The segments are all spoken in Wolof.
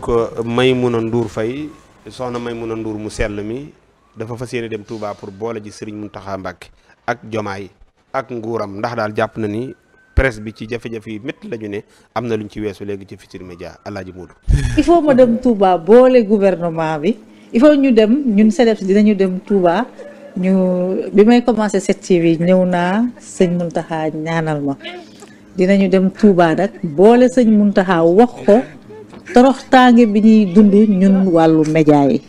Maimouna Ndour Faye soxna Maimouna Ndour mu sell mi dafa fas yéene dem Touba pour boole ji Serigne Mountakha Mbacké ak Jomaay ak nguuram ndax daal jàpp na ni presse bi ci jafe-jafe yi métti la ñu ne am na luñ ci weesu léegi ci Futurs Médias Alaaji Moodu. il faut ma dem Touba boole gouvernement bi il faut ñu dem ñun CDEPS dinañu dem Touba bi may commencé 7TV ñëw naa sëñ Mountakha ñaanal ma dinañu dem Touba nag boole sëñ Mountakha wax ko toroxtaange bi ñuy dund ñun wàllu média yi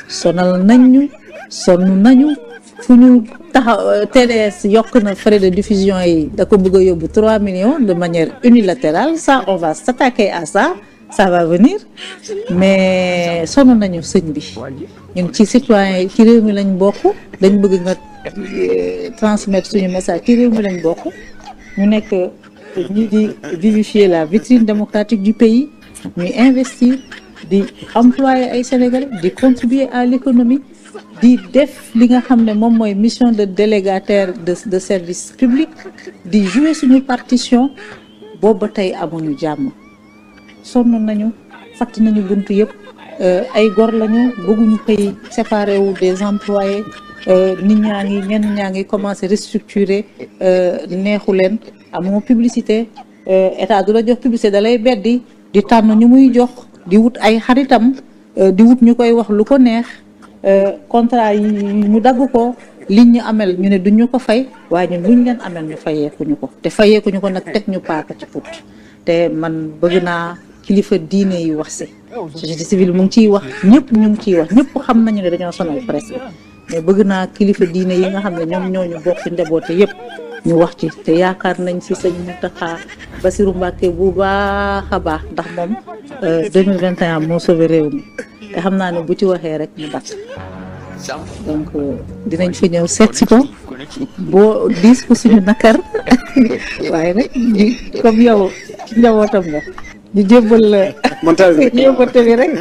sonal nañu sonn nañu fu ñu taxaw TDS yokk na frais de diffusion yi da ko bëgg a yóbbu 3 millions de manière unilatérale ça on va s'attaquer à ça va venir mais sonn nañu sëñ bi ñun ci citoyen yi ci réew mi lañ bokk dañ bëgg nga transmettre suñu message ci réew mi lañ bokk ñu nekk ñi di vivifier la vitrine démocratique du pays ñuy investir di employer ay Sénégalais di contribuer à l'économie di def li nga xam ne moom mooy mission de délégataire de service public di jouer suñu partition boobu ba tey amuñu jàmm sonn nañu fatt nañu buntu yëpp ay gor lañu bëgguñu xëy séparé wu des employés ñenn ñaa ngi commencé restructurer neexu leen amoo publicité état du la jox publicité da lay beddi di tànn ñu muy jox di wut ay xaritam di wut ñu koy wax lu ko neex contrat yi ñu dagg ko liñ ñu amel ñu ne duñ ñu ko fay waaye ñun luñ leen amel ñu fayeekuñu ko te fayeekuñu ko nag teg ñu paaka ci put te man bëgg naa kilifa diine yi wax si société civile mu ngi ciy wax ñëpp ñu ngi ciy wax ñëpp xam nañu ne dañoo sonal presse bi mais bëgg naa kilifa diine yi nga xam ne ñoom ñooñu bokk ci njaboote yëpp ñu wax ci te yaakaar nañ si sëñ Mountakha Bassirou Mbacké bu baax a baax ndax moom 2021 moo sauvé réew mi te xam naa ne bu ci waxee rek mu dakk donc dinañ fi ñëw seet si ko boo diis ko suñu nakar waaye nag comme yow ci njabootam nga ñu jébbal la yóbbante bi rek.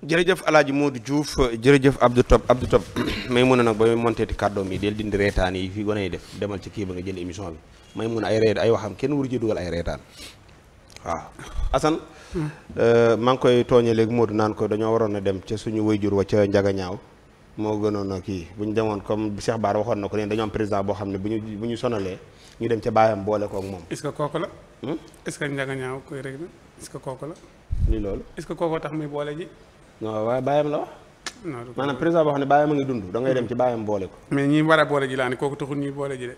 jërëjëf Alaaji Modou Diouf jërëjëf Abdou Top may mun a nag ba may monteeti kàddoom yi del dindi reetaan yi fi gone yi def demal ci kii ba nga jël émission bi may mun a ay waxam kenn waru ci dugal ay reetaan waaw Assane maa ngi koy tooñe léegi Modou naan ko dañoo waroon a dem ca suñu wayjur wa ca Njagañaaw moo gënoon a kii bu ñu demoon comme Cheikh Bara waxoon na ko ne dañoo am président boo xam ne bu ñu sonalee ñu dem ca baayam boole kook moom. est-ce que kooku la. est-ce que Njagañaaw koy rek na est-ce que kooku la. lii loolu. est-ce que kooku tax muy boole ji. non waaye baayam la wax. non maanaam président boo xam ne baayam a ngi dund da ngay dem ci baayam boole ko. mais ñi war a boole ji laa ne kooku taxul ñuy boole ji de.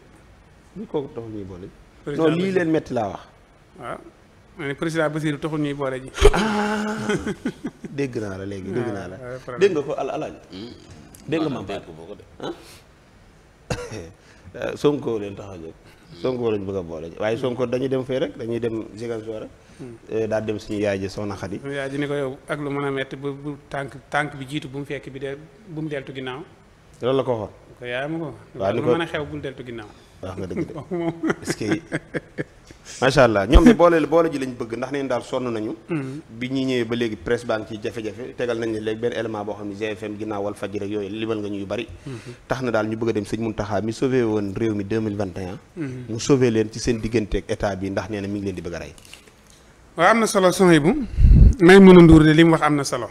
lii kooku taxul ñuy boole ji. non lii leen metti laa wax. waaw ma ne président Bassirou taxul ñuy boole ji. dégg naa la léegi dégg naa la dégg nga ko alaaj dégg nga maam Fatou boo ko de Sonko leen tax a jóg Sonko lañ bëgg a boole ji waaye Sonko dañuy dem fee rek dañuy dem Ziguinchor rek daal dem suñu yaay ji soxna Xadi yaay ji ni ko yow ak lu mën a metti bu tànk bi jiitu bu mu fekk bi de bu mu deltu ginnaaw loolu la ko waxoon ko yaay ma ko waaw lu mën a xew bul deltu ginnaaw wax nga dëgg de est-ce que macha allah ñoom de boole ji lañ bëgg ndax neen daal sonn nañu bi ñuy ñëwee ba léegi presse baa ngi ci jafe-jafe tegal nañ ne léegi benn élément boo xam ne GFM ginnaaw wal fajri rek yooyu limal nga ñu yu bari tax na daal ñu bëgg a dem sëñ Mountakha mi sauvé woon réew mi 2021 mu sauvé leen ci seen diggante ak état bi ndax nee na mi ngi leen di bëgg a rey waaw am na solo soxna bu Maimouna Ndour de li mu wax am na solo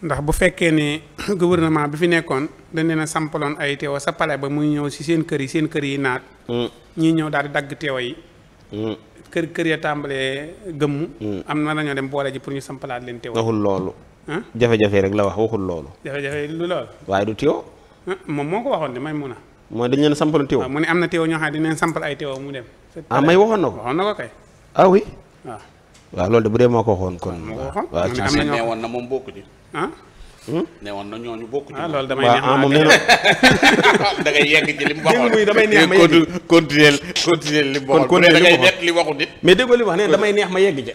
ndax bu fekkee ne gouvernement bi fi nekkoon dañ leen a sampaloon ay teewa sa palais ba muy ñëw si seen kër yi naat ñii ñëw daal di dagg teewa yi kër ya tàmbalee gëmmu am na dañoo dem boole ji pour ñu sampalaat leen teewa waxul loolu jafe-jafe rek la wax waxul loolu jafe-jafe lu loolu waaye du teew moom moo ko waxoon de Maimouna mooy dañ leen sampaloon teew waaw mu ne am na teewa ñoo xam ne dañ leen sampal ay teewa mu dem may waxoon na ko waxoon na ko kay ah oui waaw loolu de bu dee moo ko waxoon kon waaw ci am na ñoo neewoon na moom bokku ci neewoon na ñooñu bokku ci loolu damay neex moom nee na da ngay yegg ci li mu waxoon muy damay neex ma yegg continuer li mu waxoon da ngay net li waxu nit mais déggoo li wax ne damay neex ma yegg ci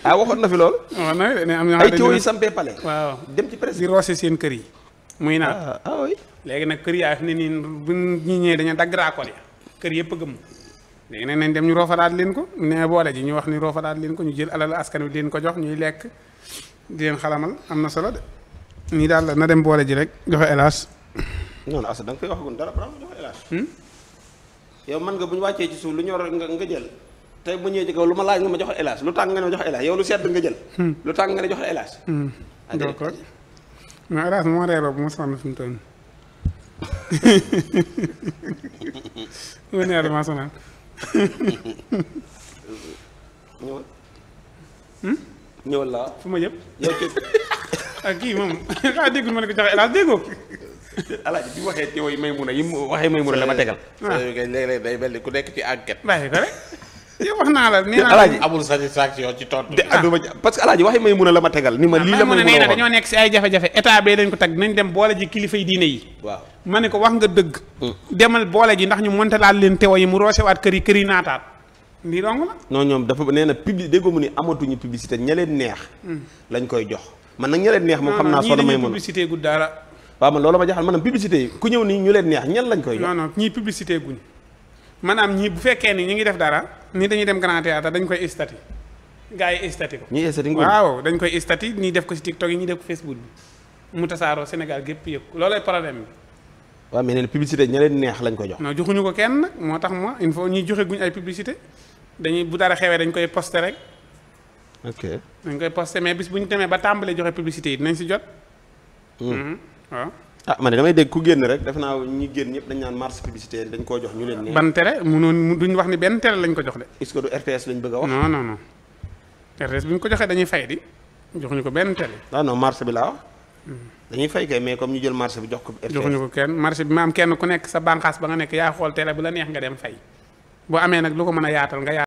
waxoon na fi loolu waaw na ne am na ay teew yi sampee palais waaw dem ci presse di roose seen kër yi muy naat oui léegi nag kër yaa fi ne nii bu ñi ñëwee dañu dagg raakool ya kër yëpp a gëmm léegi nag nañ dem ñu roofalaat leen ko ne boole ji ñu wax ni roofalaat leen ko ñu jël alal askan wi leen ko jox ñuy lekk di leen xalamal am na solo de nii daal na dem boole ji rek joxe hélas non Assa da nga koy waxagum dara balaa nga joxe hélas yow man nga bu ñu wàccee ci suuf lu ñor nga jël tey bu ñëwee ci kaw lu ma laaj nga ma jox hélas lu tàng nga ne ma jox hélas yow lu sedd nga jël. lu tàng nga ne jox hélas. d'accord mais hélas moo reeroo bu ma sonn fi mu toll nii. ma sonal. ñëwal. ñëwal laa. fu ma jëm. yow ci. ak kii moom ah déggul ma ne ko joxe hélas déggoo. alaaji bi waxee yow Maymuna yi mu waxee Maymuna la ma tegal. waaw léeg-léeg day mel ni ku nekk ci enquête. bàyyi ko rek yow wax naa la nee naa alaaji amul satisfaction ci tontu. parce que alaaji waxee Maymuna la ma tegal ni ma lii la Maymuna nee na dañoo nekk si ay jafe-jafe état bee dañ ko tag nañ dem boole ji kilifa yi diine yi. waaw ma ne ko wax nga dëgg. demal boole ji ndax ñu monté laal leen teewa yi mu roosewaat kër yi naataat lii dong la. non ñoom dafa nee na déggoo mu ni amatuñu publicité ña leen neex. lañ koy jox man nag ña leen neex moom xam naa soo damay mën publicité gu dara. waaw man loolu ma jaxal maanaam publicité yi ku ñëw nii ñu leen neex ñan lañ koy jox. non non ñii publicité guñ maanaam ñii bu fekkee ni ñu ngi def dara nii dañuy dem grand théâtre dañ koy estati gars yi estati ko. ñii estati waaw dañ koy estati nii def ko si TikTok yi ñii def ko Facebook bi mu tasaaroo Sénégal gépp yëpp loolay problème bi. waaw mais nee publicité ña leen neex lañ ko jox. non joxuñu ko kenn nag moo tax moi il faut ñuy joxe guñ ay publicité dañuy bu dara xewee dañ koy posté rek. ok dañ koy posté mais bis bu ñu demee ba tàmbalee joxe publicité yi dinañ si jot. waaw. ah man de damay dégg ku génn rek def naa ñi génn ñëpp dañ naan marché publicitaire dañ koo jox ñu leen neex. ban tere munoon duñ wax ni benn tere lañ ko jox de. est-ce que du RTS lañ bëgg a wax. non non non RTS bu ñu ko joxee dañuy fay di joxuñu ko benn télé. ah non marché bi laa wax. dañuy fay kay mais comme ñu jël marché bi jox ko RTS. joxuñu ko kenn marché bi ma am kenn ku nekk sa bànqaas ba nga nekk yaa xool télé bu la neex nga dem fay boo amee nag lu ko mën a yaatal nga